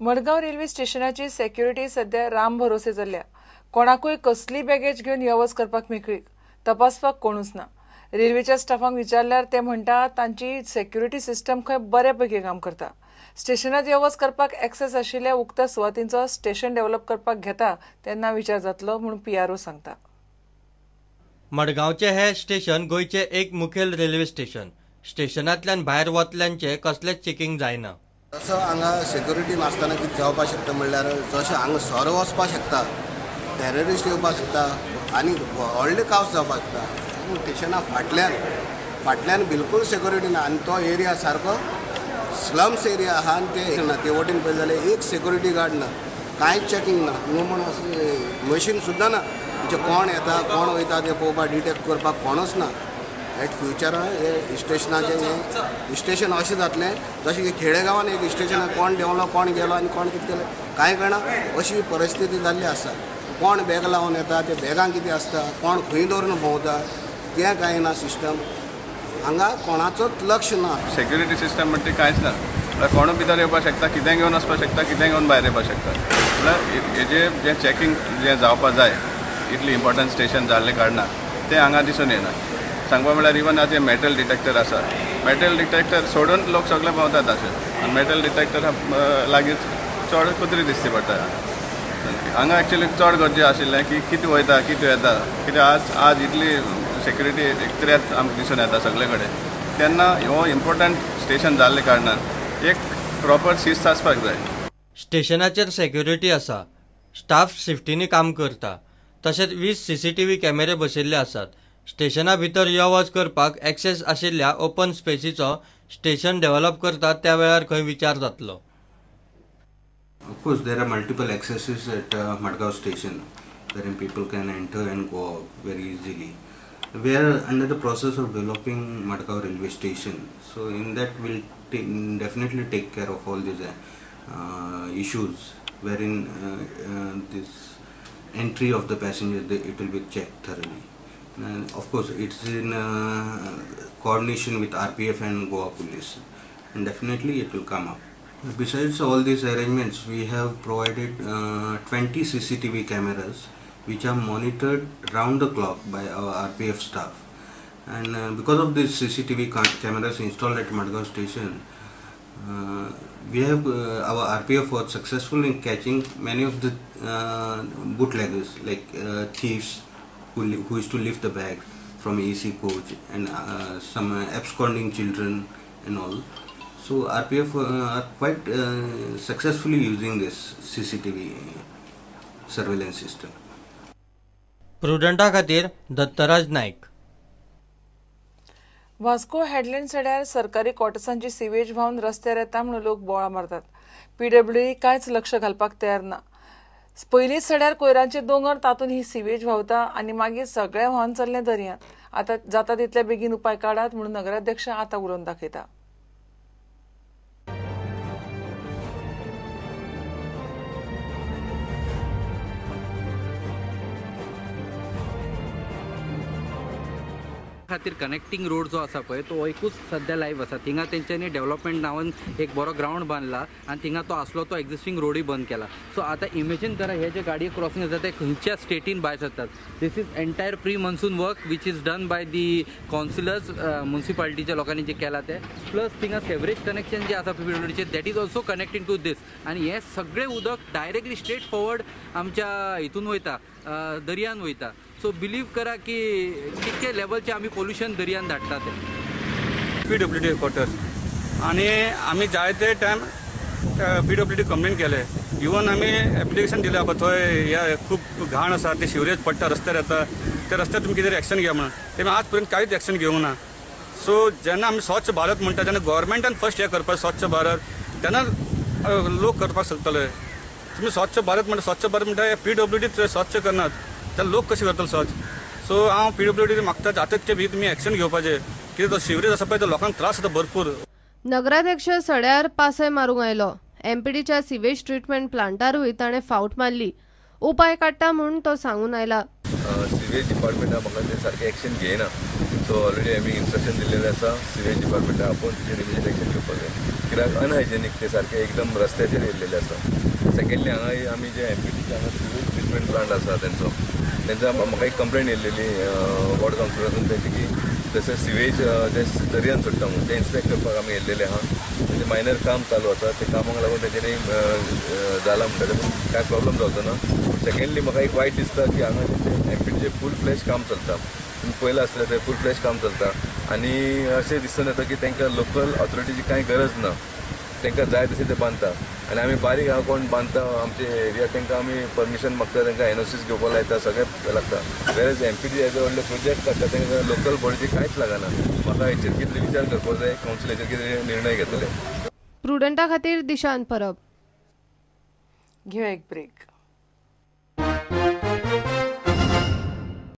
Madgaon railway स्टेशनाची security सध्या राम भरोसे जाल्ल्या. कोणाकूय कसली बॅगेज घेवन यो वच करपाक मेकळीक, तपासपाक कोणूच ना. रेल्वेच्या स्टाफांक विचारल्यार ते म्हणटा तांची सेक्युरिटी सिस्टम खंय बऱ्या पैकी काम करता. स्टेशनात यो वच करपाक एक्सेस आशिल्ल्या उक्त्या सुवातींचो स्टेशन डेव्हलप करपाक घेता तेन्ना विचार जातलो म्हूण PRO सांगता. मडगांवचे हे स्टेशन गोंयचे एक मुखेल रेल्वे स्टेशन. स्टेशनांतल्यान भायर वतल्यांचे कसलेच चेकिंग जायना. तसो हांगा सेक्युरिटी नासतना कितें जावपाक शकता म्हणल्यार जशें हांगा सोरो वचपाक शकता, टेररिस्ट येवपाक शकता आनी व्हडलें कावस जावपाक शकता. स्टेशना फाटल्यान बिलकूल सेक्युरिटी ना आनी तो एरिया सारको स्लम्स एरिया आहा आनी ते ना ते वटेन पळयलें जाल्यार एक सेक्युरिटी गार्ड ना, कांयच चॅकिंग ना, न्हू म्हण अशें मशीन सुद्दां ना म्हणजे कोण येता कोण वयता ते पळोवपाक डिटेक्ट करपाक कोणूच ना. एट फ्युचर हे स्टेशनाचें हें स्टेशन अशें जातलें जशें की खेडेगांवान एक स्टेशनाक कोण देंवलो कोण गेलो आनी कोण कितें केलें कांय कळना अशी परिस्थिती जाल्ली आसा. कोण बॅग लावन येता, ते बॅगां कितें आसता, कोण खंय दवरून भोंवता तें कांय ना सिस्टम. हांगा कोणाचोच लक्ष ना. सेक्युरिटी सिस्टम म्हणटा ती कांयच ना. म्हळ्यार कोणूय भितर येवपाक शकता, कितें घेवन वचपाक शकता, कितें घेवन भायर येवपाक शकता. म्हळ्यार हेजें जें चॅकिंग जें जावपाक जाय इतली इम्पॉर्टंट स्टेशन जाल्लें कारणान तें हांगा दिसून येना. सांगपा म्हळ्यार इवन आतां मेटल डिटेक्टर आसा, मेटल डिटेक्टर सोडून लोक सगळे भोंवतात अशें आनी मेटल डिटेक्टर लागीं चड कुत्री दिसती पडटा. हांगा एक्चुअली चड गरजें आशिल्लें की कितें वयता कितें येता, कित्याक आज इतली सेक्युरिटी एक त्र्यात आमकां दिसून येता सगळे कडेन. तेन्ना हो इम्पॉर्टंट स्टेशन जाल्ले कारणान एक प्रॉपर शिस्त आसपाक जाय. स्टेशनाचेर सेक्युरिटी आसा, स्टाफ शिफ्टींनी काम करता, तशेंच 20 CCTV कॅमेरे बसयल्ले आसात. स्टेशना भितर यो वच करपाक एक्सेस आशिल्ल्या ओपन स्पेसीचो स्टेशन डेव्हलप करतात त्या वेळार खंय विचार जातलो. Of course, there are multiple accesses at Madgaon station wherein people can enter and go out very easily. We are under the process of developing Madgaon railway station, so in that we'll definitely take care of all these issues wherein this entry of the passenger, it will be checked thoroughly. And of course, it's in coordination with RPF and Goa Police, and definitely it will come up. Besides all these arrangements, we have provided 20 CCTV cameras which are monitored round the clock by our RPF staff. And because of these CCTV cameras installed at Madgaon station, we have our RPF was successful in catching many of the bootleggers like thieves who used to lift the bag from AC coach and some absconding children and all. So RPF are quite successfully using this CCTV surveillance system. प्रुडंटा खातीर Dattaraj Naik. Vasco headland सड्यार सरकारी क्वॉर्टर्सांची sewage व्हांवन रस्त्यार येता म्हणून लोक बोळा मारतात. PWD कांयच लक्ष घालपाक तयार ना. पयलींच सड्यार कोयरांचे दोंगर, तातूंत ही सिवेज व्हांवता आनी मागीर सगळें व्हांवन चल्लें दर्यांत. आतां जाता तितले बेगीन उपाय काडात म्हणून नगराध्यक्ष आतां उलोवन दाखयता. खातीर कनेक्टिंग रोड जो आसा पळय तो एकूच सद्या लायव्ह आसा. थिंगा तेंच्यांनी डेव्हलपमेंट नांवान एक बरो ग्रावंड बांदला आनी थिंगा तो आसलो तो एक्झिस्टिंग रोडूय बंद केला. सो आतां इमेजीन करा हे जे गाडये क्रॉसिंग आसा ते खंयच्या स्टेटीन भायर सरतात. This is entire pre monsoon work which is done by the councillors, मुन्सिपालिटीच्या लोकांनी जे केलां तें. प्लस थिंगा सेवरेज कनेक्शन जे आसा PWDचें that is also connecting to this. आनी हें सगळें उदक डायरेक्टली स्ट्रेट फॉरवर्ड आमच्या हितून वयता, दर्यान वयता. सो बिलीव करा की कितके लेवलचे आमी पोल्युशन दर्यान धाडटा ते. PWD quarters आनी आमी जायते टायम PWD complain केले. इवन आमी एप्लिकेशन दिलें बाबा थंय हे खूब घाण आसा, ते शिवरेज पडटा रस्त्यार येता, त्या रस्त्यार तुमी कितें एक्शन घेया म्हणून. तेमी आज पर्यंत कांयच एक्शन घेवंक ना. सो जेन्ना आमी स्वच्छ भारत म्हणटा तेन्ना गव्हर्मेंटान फर्स्ट हें करपाक स्वच्छ भारत, तेन्ना लोक करपाक शकतले. तुमी स्वच्छ भारत म्हणटा, स्वच्छ भारत म्हणटा PWD स्वच्छ करनात तेन्ना लोक कशें करतले स्वच्छ. सो हांव PWD मागता जाता तितके बेगीन तुमी एक्शन घेवपाचें, कित्याक तो सिवरेज आसा पळय तो लोकांक त्रास जाता भरपूर. नगराध्यक्ष सड्यार पासय मारूंक आयलो. MPDच्या सिवेज ट्रिटमेंट प्लांटारूय ताणें फावट मारली. उपाय काडटा म्हूण तो सांगून आयला. सिवेज डिपार्टमेंटा म्हाका ते सारकें एक्शन घेयना. सो सो ऑलरेडी आमी इन्स्ट्रक्शन दिल्लेलें आसा सिवेज डिपार्टमेंटाक आपोवन तेजेर इमिजिएट एक्शन घेवपाक जाय, कित्याक अनहायजेनीक ते सारकें एकदम रस्त्याचेर येयल्लेलें आसा. सेकेंडली हांगा आमी जे एमपीटीचे हांगा सिवेज ट्रिटमेंट प्लांट आसा तेंचो म्हाका एक कंप्लेन येयल्लेली वॉर्ड कावन्सिलरासून तेची की तशें सिवेज ते दर्यान सोडटा म्हणून तें इन्स्पेक्ट करपाक आमी येयल्लेले आहा. तेजें मायनर काम चालू आसा, ते कामाक लागून तेजेर जालां म्हणटा तें, पूण कांय प्रॉब्लम जावचो ना. सेकेंडली म्हाका एक वायट दिसता की हांगा तेंचे एमपीटीचे फूल फ्लॅश काम चलता, तुमी पळयलां आसतलें थंय फूल फ्लॅश काम चलता आनी अशें दिसून येता की तांकां लोकल ऑथॉरिटीची कांय गरज ना, तांकां जाय तशें ते बांदता. आनी आमी बारीक हांगा कोण बांदता आमचे एरिया तांकां आमी परमिशन मागता, तांकां एनओसीस घेवपाक लायता, सगळें लागता. वेरेज एमपीटी एज व्हडले प्रोजेक्ट काडटा तांकां लोकल बॉडीची कांयच लागना. म्हाका हेचेर कितले विचार करपाक जाय, कावन्सिल हेचेर कितें निर्णय घेतले. प्रुडंटा खातीर दिशांत परब. घेवया एक ब्रेक.